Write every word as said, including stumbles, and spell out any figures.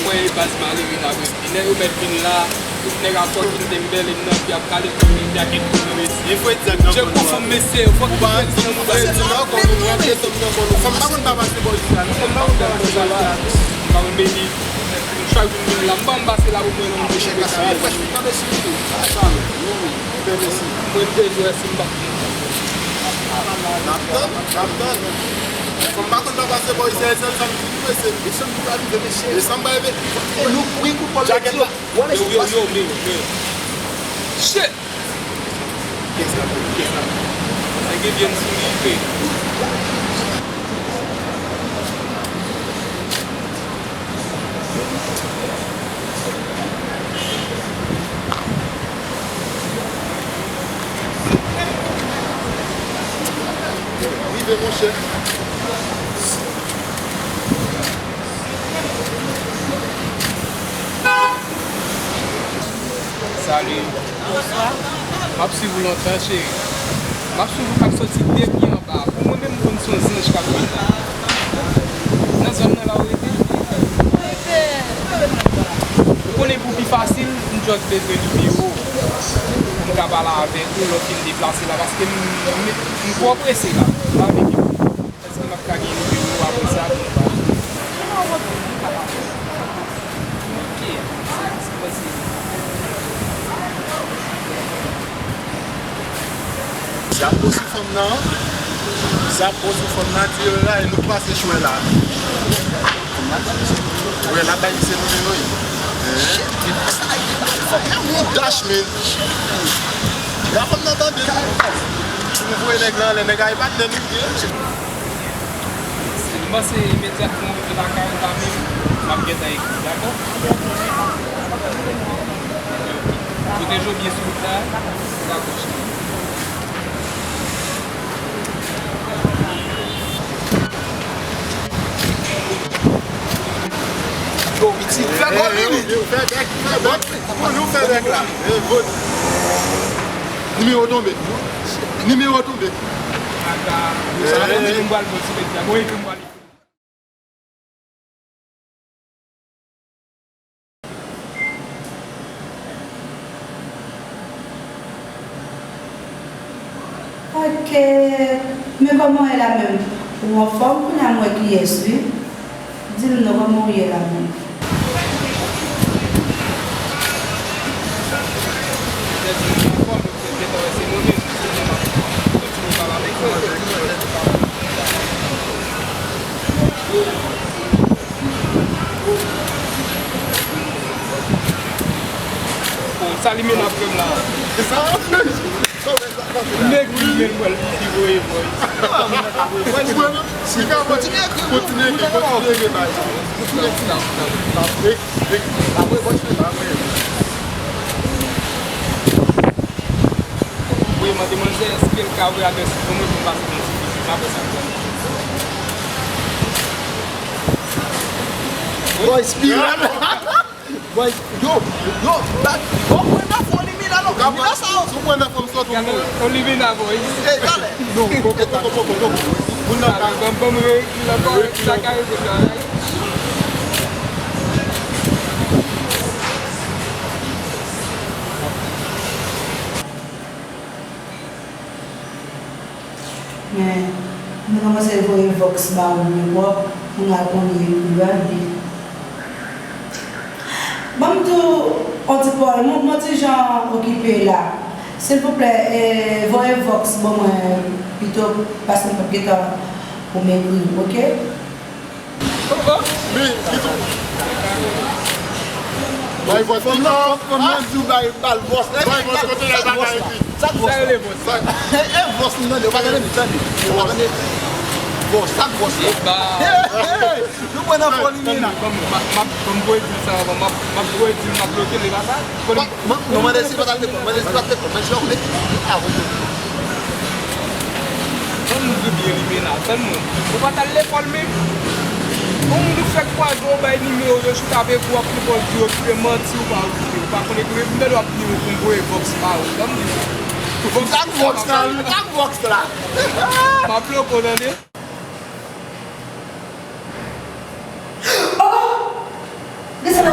Wè, baz malere la, wi. Lè yo mèt vin la, tout nèg ap fòk vin denbèl nan, y ap kale tout peyi a, kèk moun nan mesye. Li fwe egzakteman. Je konfòm mesye, fòk ou pa di nan mouda yo. Fòm pa konn pa pase bò isi la, non. Fòm pa konn pa pase bò isi la. Mwen menm, chak jou m vin la, m pa m pase la pou mwen non. Mesye, mesye, mesye. Mwen bezwen si m pa. N ap tann, n ap tann. Fòm pa konn pa pase bò isi a, e sèl sa m di nou, mesye. E sa m di pa rive, mesye. E sa m pa rive. E nou kwi kou pòl jakèt la. Yo, yo, yo, men, men. Shit! Kès la, kès la. Nèg yo vyen sou li, pe. Rive, monchè. Salut. Bonswa. M ap swiv ou lontan, cheri. M ap swiv ou k ap soti depi anba. Pou mwen menm, m konn se yon zanj k ap vin la. Nan zòn nan la ou rete? Ou konnen pou pi fasil, m just bezwen nimewo w pou m ka pale avèk ou lè w fin deplase la, paske m, m, m twò prese la. M pa vle ke Èske m ap ka gen nimewo w apre sa? Ok, sa se posib. Sa bon sou fanm nan. Sa bon sou fanm nan, di yo la, e nou pase chwen la. Wè, l ap bay misye nimewo l. Shit, men sa, fòk nan moudash, men. Gad fanm nan tande. Pou nou voye nèg la anlè, nèg a e patnè nou ye. Si m panse imedyatman rive lakay ou la menm, m ap gentan ekri, dakò? Pwoteje w byen sou wout la, sou lakou cheri. Yo, pitit, fè gòl, wi, wi. Fè bèk, fè bèk. Pou nou fè bèk la. Nimewo tonbe. Nimewo tonbe. Sa fè m pral bon ti bèk la. Bon, ekri m pral ekri. Ok. Men kòman w ye la menm? Ou anfòm? Kounye a m wè kiyès, wi. Di m non, kòman w ye la menm? Bon, sa li menm ap fè m la. Nèg li menm wè l, li voye voice. Kontinye ekri, kontinye ekri, kontinye ekri, bay. Kontinye ekri. Apre, apre, kontinye, apre. Wi, mande manzè, èske l ka voye adrès li pou mwen pou m pase nan ti vizit, m ap wè sa k fè. Boy, spiral. Boy, yo, yo, bat, bon, pran nan fon limina, non, limina sa, yo. Sou pran nan fon, sòt ou mouri. Yon limina, boy. Ey, talè. Non, poko, poko, poko, poko. Moun nan ka. Ban m, ban m reyekri l ankò, sa ka rive, sa. Men, mwen kòmanse voye vox ba ou, men bò, moun al konnen pou gade. Ban m di w, on ti pòl, mwen, mwen ti jan okipe la. Silvouplè, e, voye vox ban mwen pito, paske m p ap gentan pou m ekri w, oke? Bay vòs fanm nan. Fanm nan di w bay bal vòs. Bay vòs kote la, bay vòs la. Sa k vòs la? Sa rele vòs la. E vòs li tande, ou pa tande li tande. Ou pa tande vòs, sa k vòs la? Nou pran nan foli men. Ban m, ban m, ban m voye di l sa avan, m ap, m ap voye di l, m ap bloke l, e pa sa? Mwen, mwen mande si l pa t al lekòl, mwen mande si l pa t lekòl, men si w ap met avan. Tann mwen byen, Limena, tann mwen. Ou pa t al lekòl menm? Yon moun ou fèk kwaze, ou bay nimewo, yo chita avèk ou, w ap repòn di yo, okipe manti, ou pa okipe, ou pa konn ekri, m tande w ap di yo pou m voye vòks ba ou, tann mwen. Vòks sa k vòks la, wi, sa k vòks la. M ap bloke w, tande. Oh! De sa